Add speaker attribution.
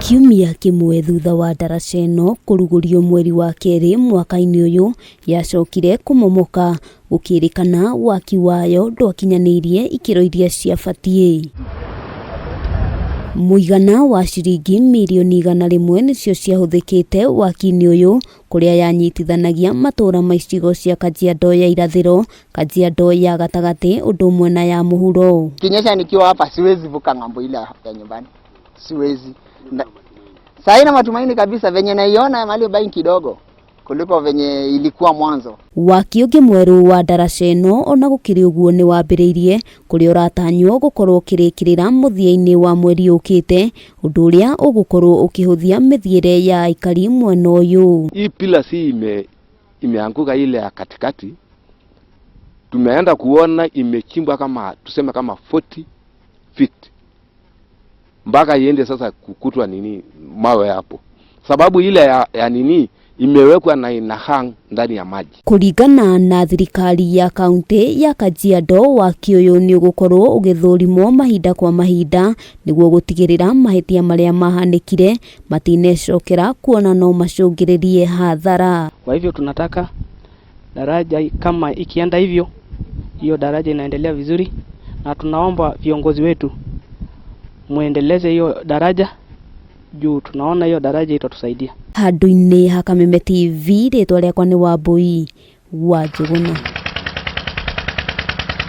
Speaker 1: Kiumia kĩmwe thutha wa ndaraca ĩno kũrugũrio mweri wa kerĩ mwaka-inĩ ũyũ, yacokire kũmomoka gũkĩrĩkana waki wayo ndwakinyanĩirie ikĩro iria ciabatiĩ. Mũigana wa ciringi mirioni 100 nĩcio ciahũthĩkĩte waki-inĩ ũyũ kũrĩa yanyitithanagia matũũra ma icigo cia Kajiado ya irathĩro, Kajiado ya gatagatĩ ũndũ ũmwe na ya mũhuro.
Speaker 2: Ikinyesha nikiwa hapa siwezi vuka ng'ambo ile ya nyumbani, siwezi. Saa na matumaini kabisa venye naiona mali baki kidogo kuliko venye ilikuwa mwanzo.
Speaker 1: Waki ũngĩ mwerũ wa ndaraca ĩno ona gũkĩrĩ ũguo nĩ wambĩrĩirie kũrĩa ũratanywo gũkorwo ũkĩrĩkĩrĩra mũthia-inĩ wa mweri ũkĩte, ũndũ ũrĩa ũgũkorwo ũkĩhũthia mĩthiĩre ya aikari mwena ũyũ.
Speaker 3: Hii pillars hii imeanguka ile ya katikati, tumeenda kuona imechimbwa kama tuseme kama 40 feet mpaka iende sasa kukutwa nini mawe hapo, sababu ile ya nini imewekwa na ina hang ndani ya maji.
Speaker 1: Kũringana na thirikari ya kaunti ya Kajiado, waki ũyũ nĩ ũgũkorwo ũgĩthũrimwo mahinda kwa mahinda nĩguo gũtigĩrĩra mahĩtia marĩa mahanĩkire matinecokera kuona no macũngĩrĩrie hathara.
Speaker 4: Kwa hivyo tunataka daraja kama ikienda hivyo, hiyo daraja inaendelea vizuri, na tunaomba viongozi wetu muendeleze hiyo daraja juu tunaona hiyo daraja itatusaidia.
Speaker 1: Handũ-inĩ ha Kameme TV, rĩtwa rĩakwa nĩ Wambui wa Njũgũna.